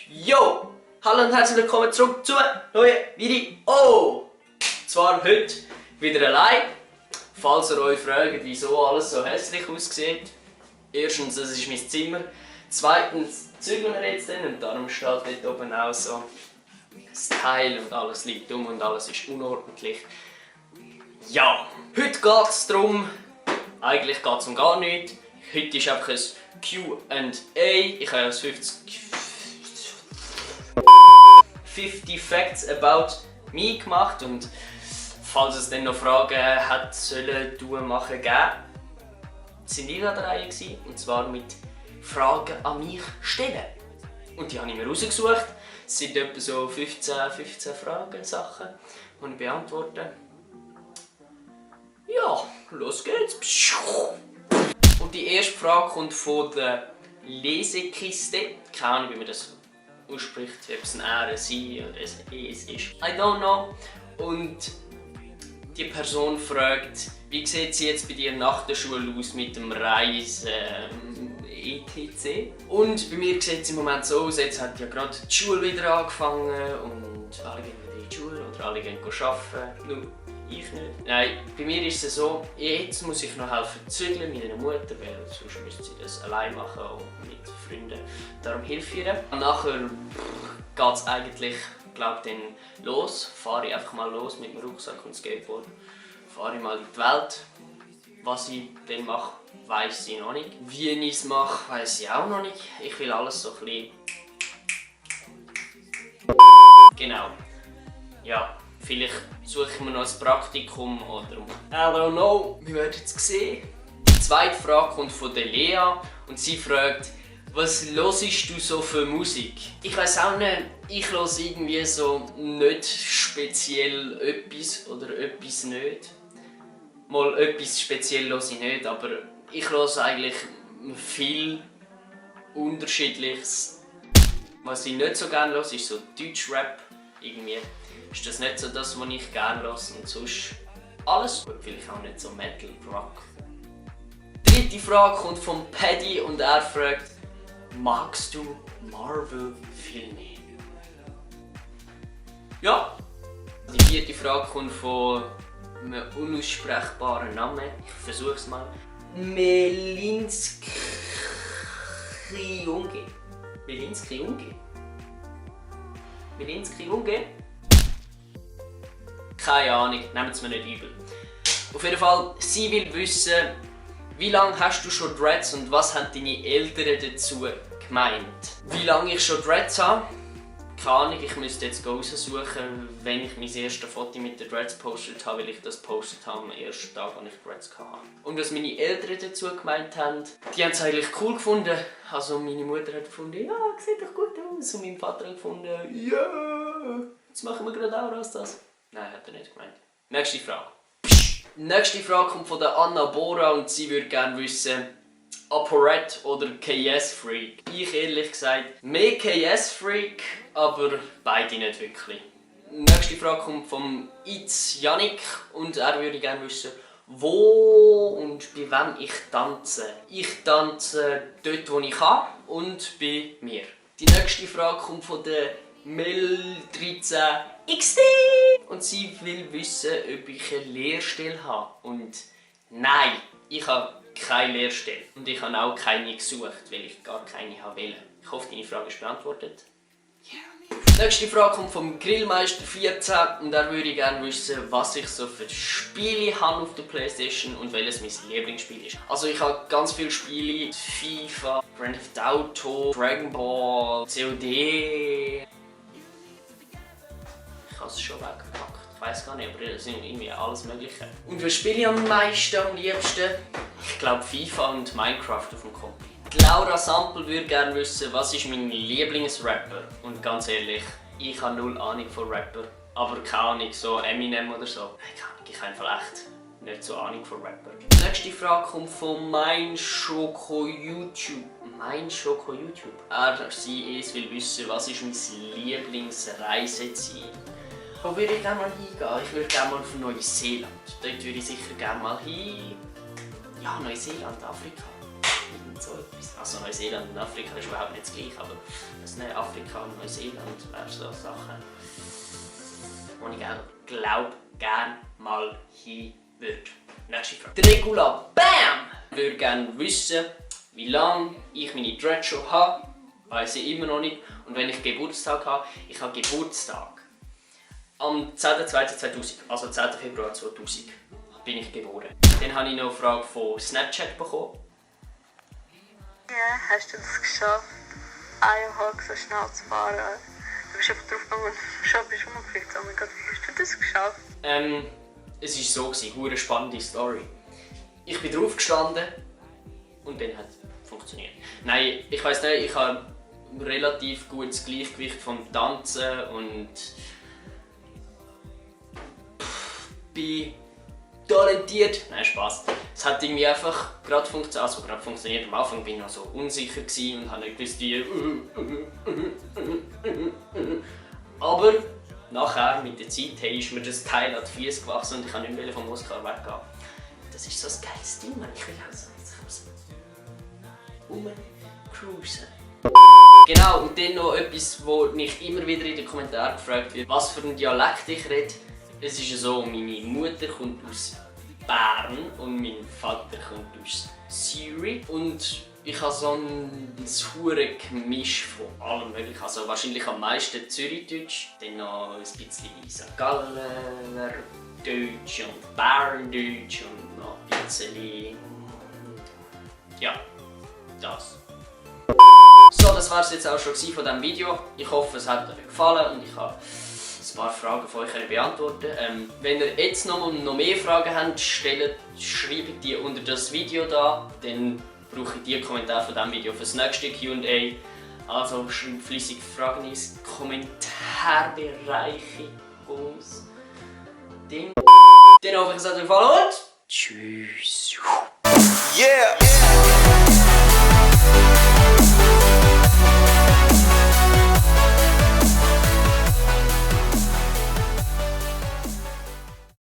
Yo! Hallo und herzlich willkommen zurück zu einem neuen Video. Zwar heute wieder allein. Falls ihr euch fragt, wieso alles so hässlich aussieht. Erstens, das ist mein Zimmer. Zweitens, zügeln wir jetzt dann und darum steht dort oben auch so das Teil und alles liegt um und alles ist unordentlich. Ja, heute geht es darum, eigentlich geht es um gar nichts. Heute ist einfach ein Q&A. Ich habe ja 50 Facts about me gemacht und falls es dann noch Fragen hat sollen, tun, machen, geben, sind wir an der Reihe gewesen, und zwar mit Fragen an mich stellen. Und die habe ich mir rausgesucht. Es sind etwa so 15 Fragen, Sachen, die ich beantworte. Ja, los geht's. Und die erste Frage kommt von der Lesekiste. Keine Ahnung, wie man das ausspricht, ob es ein R, ein Sie oder ein E ist. I don't know. Und die Person fragt, wie sieht es jetzt bei dir nach der Schule aus mit dem Reisen etc. Und bei mir sieht es im Moment so aus, jetzt hat ja gerade die Schule wieder angefangen und alle gehen wieder in die Schule oder alle gehen arbeiten. Nur ich nicht. Nein, bei mir ist es so, jetzt muss ich noch helfen zügeln mit einer Mutter, weil sonst müsste sie das allein machen und mit Freunden. Darum helfe ich ihr. Und nachher geht es eigentlich, glaube ich, dann los. Fahre ich einfach mal los mit dem Rucksack und Skateboard. Fahre ich mal in die Welt. Was ich dann mache, weiss ich noch nicht. Wie ich es mache, weiss ich auch noch nicht. Ich will alles so ein bisschen... Genau. Ja. Vielleicht suche ich mir noch ein Praktikum oder I don't know, wir werden es sehen. Die zweite Frage kommt von der Lea und sie fragt, was hörst du so für Musik? Ich weiss auch nicht, ich höre irgendwie so nicht speziell etwas oder etwas nicht. Mal etwas speziell höre ich nicht, aber ich höre eigentlich viel Unterschiedliches. Was ich nicht so gerne höre, ist so Deutschrap. Irgendwie ist das nicht so das, was ich gerne höre und sonst alles. Vielleicht auch nicht so Metal, Rock. Die dritte Frage kommt von Paddy und er fragt, magst du Marvel-Filme? Ja. Die vierte Frage kommt von einem unaussprechbaren Namen. Ich versuche es mal. Melinski Unge. Melinski Unge? Melinski Unge? Keine Ahnung, nehmt es mir nicht übel. Auf jeden Fall, sie will wissen, wie lange hast du schon Dreads und was haben deine Eltern dazu gemeint? Wie lange ich schon Dreads habe? Keine Ahnung, ich müsste jetzt raussuchen, wenn ich mein erstes Foto mit den Dreads gepostet habe, weil ich das gepostet habe am ersten Tag, als ich Dreads hatte. Und was meine Eltern dazu gemeint haben, die haben es eigentlich cool gefunden. Also meine Mutter hat gefunden, ja, sieht doch gut aus. Und mein Vater hat gefunden, ja, jetzt machen wir gerade auch das. Nein, hat er nicht gemeint. Nächste Frage. Nächste Frage kommt von der Anna Bora und sie würde gerne wissen, ApoRed oder KS-Freak. Ich ehrlich gesagt, mehr KS-Freak, aber beide nicht wirklich. Nächste Frage kommt vom Itz Yannick und er würde gerne wissen, wo und bei wem ich tanze. Ich tanze dort, wo ich kann und bei mir. Die nächste Frage kommt von der Mel13XD und sie will wissen, ob ich eine Lehrstelle habe. Und nein, ich habe keine Lehrstelle und ich habe auch keine gesucht, weil ich gar keine wollte. Ich hoffe, deine Frage ist beantwortet. Die nächste Frage kommt vom Grillmeister 14 und er würde gerne wissen, was ich so für Spiele habe auf der Playstation und welches mein Lieblingsspiel ist. Also ich habe ganz viele Spiele, FIFA, Grand Theft Auto, Dragon Ball, COD. Ich habe es schon weggepackt. Ich weiß gar nicht, aber das sind irgendwie alles Mögliche. Und was spiele ich am meisten, am liebsten? Ich glaube FIFA und Minecraft auf dem Kompi. Laura Sample würde gerne wissen, was ist mein Lieblingsrapper? Und ganz ehrlich, ich habe null Ahnung von Rapper. Aber keine Ahnung, so Eminem oder so. Keine Ahnung, ich habe einfach echt nicht so Ahnung von Rapper. Die nächste Frage kommt von Mein Schoko YouTube. Mein Schoko YouTube? Es will wissen, was ist mein Lieblingsreiseziel? Wo würde ich gerne mal hingehen? Ich würde gerne mal auf Neuseeland. Dort würde ich sicher gerne mal hin. Ja, Neuseeland, Afrika. und so etwas. Also Neuseeland und Afrika ist überhaupt nicht das gleiche, aber Afrika und Neuseeland wären so Sachen, wo ich glaube, gerne mal hin würde. Nächste Frage. Der Regula BAM! Würde gerne wissen, wie lange ich meine Dreads schon habe. Weiß ich immer noch nicht. Und wenn ich Geburtstag habe, ich habe Geburtstag. Am 10.02.2000, also 10. Februar 2000, bin ich geboren. Dann habe ich noch eine Frage von Snapchat bekommen. Ja, hast du das geschafft, Eierhag so schnell zu fahren? Du bist einfach drauf gegangen und schon bist du umgekriegt. Oh mein Gott, wie hast du das geschafft? Es war so, eine spannende Story. Ich bin drauf gestanden und dann hat es funktioniert. Nein, ich weiss nicht, ich habe ein relativ gutes Gleichgewicht vom Tanzen und bin talentiert. Nein, Spaß. Es hat irgendwie einfach gerade funktioniert. Am Anfang war ich noch so unsicher und habe nicht gewusst, wie. Aber nachher, mit der Zeit, ist mir das Teil an die Füße gewachsen und ich kann nicht mehr vom Oscar weggehen. Das ist so ein geiles Ding, man. Ich will auch so rumcruisen. Genau, und dann noch etwas, wo mich immer wieder in den Kommentaren gefragt wird, was für ein Dialekt ich rede. Es ist ja so, meine Mutter kommt aus Bern und mein Vater kommt aus Zürich. Und ich habe so ein hure Gemisch von allem möglichen. Also wahrscheinlich am meisten Zürichdeutsch, dann noch ein bisschen St. Galler Deutsch und Berndeutsch und noch ein bisschen. Ja, das. So, das war es jetzt auch schon von diesem Video. Ich hoffe, es hat euch gefallen und ich habe ein paar Fragen von euch beantworten. Wenn ihr jetzt noch mehr Fragen habt, schreibt die unter das Video da. Dann brauche ich die Kommentare von diesem Video für das nächste Q&A. Also schreibt fleissig Fragen ins Kommentarbereich aus. Dann hoffe ich, es hat euch gefallen und tschüss. Yeah!